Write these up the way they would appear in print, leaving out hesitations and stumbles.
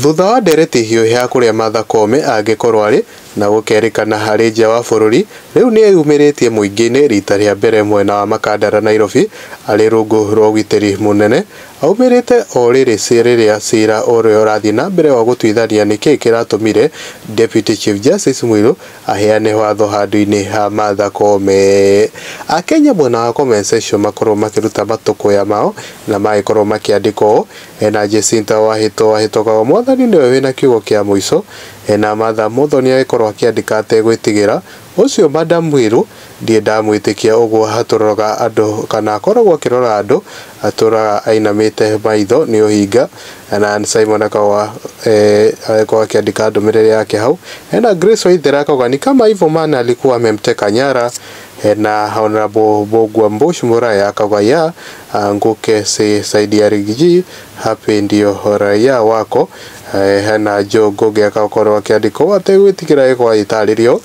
Thutha wa ndereti hiũ ya kũrĩa Martha Koome angĩkorwo arĩ na gũkerĩkana arĩ nja wa bũrũri, rĩu nĩeyumĩrĩtie mũingĩ-inĩ rita rĩa mbere mwena wa Makandara Nairobi arĩ rungu rwa ũgitĩri mũnene. Aumĩrĩte o rĩrĩ rĩrĩa cira ũrĩa ũrathiĩ na mbere wa gũtuithania nĩkĩĩ kĩratũmire Deputy Chief Justice Mwilu aheane watho handũ-inĩ ha Martha Koome. Akenya mwena wa comment section makorwo makĩruta matũkũya mao na magĩkorwo makĩandĩka ũũ: ena Jacinta Wahĩto Wahĩto mwathani nĩwe wĩna kiugo kĩa mũico. Ena Martha Muthoni agĩkorwo akĩandĩka ategwĩtigĩra ũcio Madam Mwilu ndirĩ ndamwĩtĩkia ũguo atũroraga andũ kana akoragwo akĩrora andũ atũraga ainamĩte maitho nĩ ũhinga. Na Simon akauga agĩkorwo akĩandĩka ndũmĩrĩri yake hau. Ena Grace Waithera akauga ni kama hivyo maana alikuwa amemteka nyara. Na Honorable Mbugua Mbush Muraya akauga ya anguke si saidi ya Riggy G happy ndio raia wako. Hena Joe Ngugi akakorwo akĩandĩka ũũ ategwĩtigĩra gĩkorwo agĩtarĩrio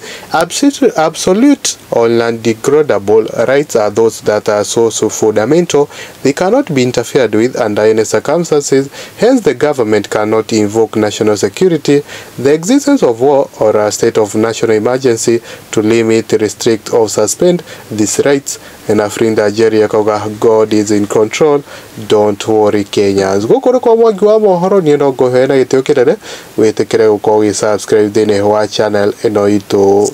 absolute or non-degradable rights are those that are so fundamental they cannot be interfered with under any circumstances. Hence the government cannot invoke national security, the existence of war or a state of national emergency to limit, restrict or suspend these rights. Na Frinda Jerry akauga God is in control, don't worry Kenyans. Gũkũ nĩ kwa Mwangi wa mohoro, niĩ no ngũhe na gĩtĩo kĩnene wĩtĩkĩre gũkorwo ũgĩ subscribe thĩinĩ wa channel ĩno itũ.